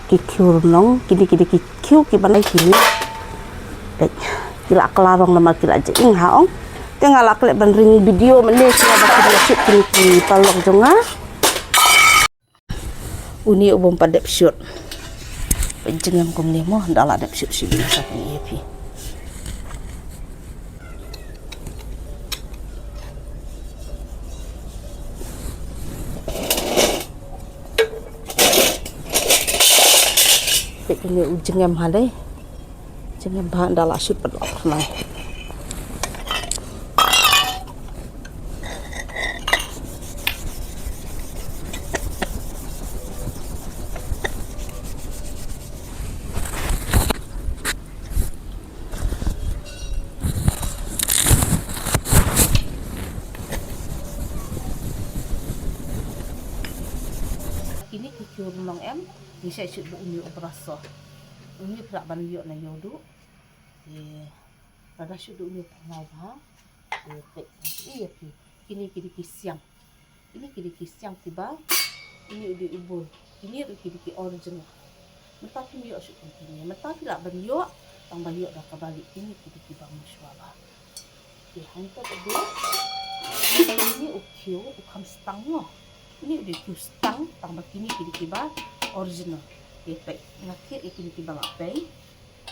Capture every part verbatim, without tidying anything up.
Ki khiew rnong, kine ki dei ki khiew kiba nai kine. Dei, ki la kylla rong namar ki la jingim ha ong. Te nga la klet ban ring video mynne shuwa ba ki la shoot kine ki paralok jong nga. Une u bym pat dep shoot. Ba jingim kumne mo, da la dep shoot shi bun sa kine ïa phi. Peit kane u jingem ha lei. Jingem bha, da la shoot pat la pernai. Kine ki khiew rnong em, ngi sa shoot ba une u braso. Une phi lah ban ïoh na ïoh duh. Te lada shoot duh une u thngai bha. Te peit ïa phi. Kine ki dei ki siang. Kine ki dei ki siang kiba, kine u dei u bul. Kine ruh ki dei ki original. Mynta phim ïoh shuh kum kine. Mynta phi lah ban ïoh, tang ba ïoh da kaba lih, kine ki dei kiba mynshuwa bha. Te hangta ka dei. Kine u khiew u kham stang mo. Kine u dei u khiew stang, tang ba kine ki dei kiba original. Te peit, nga thied ïa kine kiba la pei.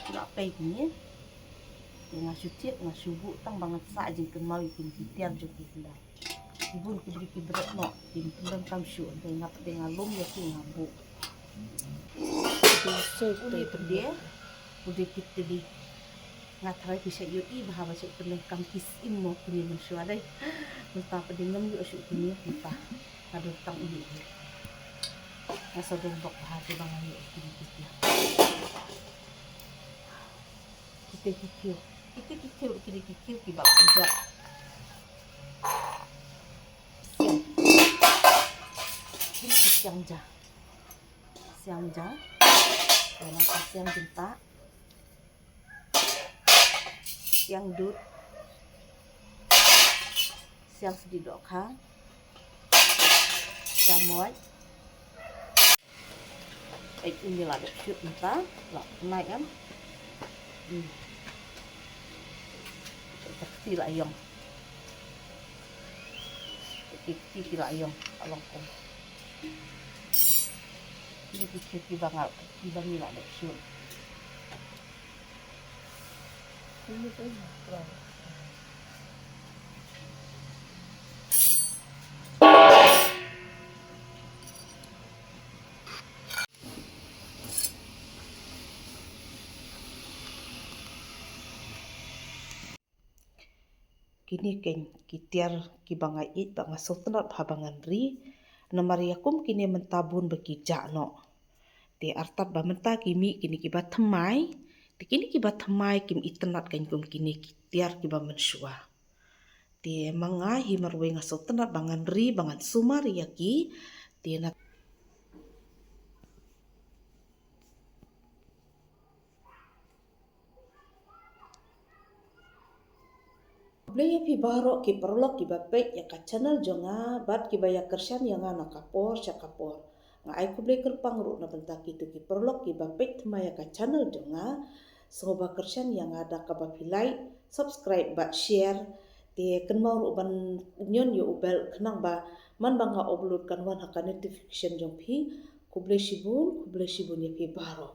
Ki la pei kine. Te nga shu thied, nga shu buh, tang ba nga sah jingkynmaw ïa kine ki tiar jong ki hyndai. Ki bun ki briew ki bret noh, ki pyndonkam shuh, hynrei nga pat de nga lum ïa ki, nga buh. Une pat de u dei ki tylli. Nga tharai phi sa ïohi bha ba sa pyndonkam ki syiem mo kine mynshuwa dei. Mynta pat de ngam ïoh shuh kine mynta. Nga don tang une hi. Nga sa don bok bha te ba nga ïoh kine ki tiar. Kita ki khiew. Kita ki khiew, kita ki khiew kiba la jot. Siang. Kita ki siang ja. Siang ja. Ïa nangta siang jingtah. Siang dud. Siang sdih dohkha. Siang moit. Ai, une la dep shoot mynta, la nai em. Hmm. Ka kti la ïong. Ki kti ki la ïong, ka long kum. Une ki khiew kiba nga, kiba ngi la dep shoot. Kine keiñ ki tiar kiba nga ïeit bad nga sngewtynnat bha ba ngan ri. Namar ïa kum kine mynta bun ba ki jah noh. Te artat ba mynta ki mih kine kiba thymmai. Te kine kiba thymmai kim itynnat keiñ kum kine ki tiar kiba mynshuwa. Te ma nga hi marwei nga sngewtynnat ba ngan ri, ba ngan sumar ïa ki. Te na Khublei ïa phi baroh ki paralok kiba peit ïa ka channel jong nga bad kiba ïa kyrshan ïa nga na ka por sha ka por. Nga ai khublei kyrpang ruh na bynta kito ki paralok kiba peit thymmai ïa ka channel jong nga. Sngewbha kyrshan ïa nga da kaba phi like, subscribe bad share. Te kynmaw ruh ban ñion ïa u bell khnang ba man ba nga upload kan wan ha ka notification jong phi. Khublei shibun, khublei shibun ïa phi baroh.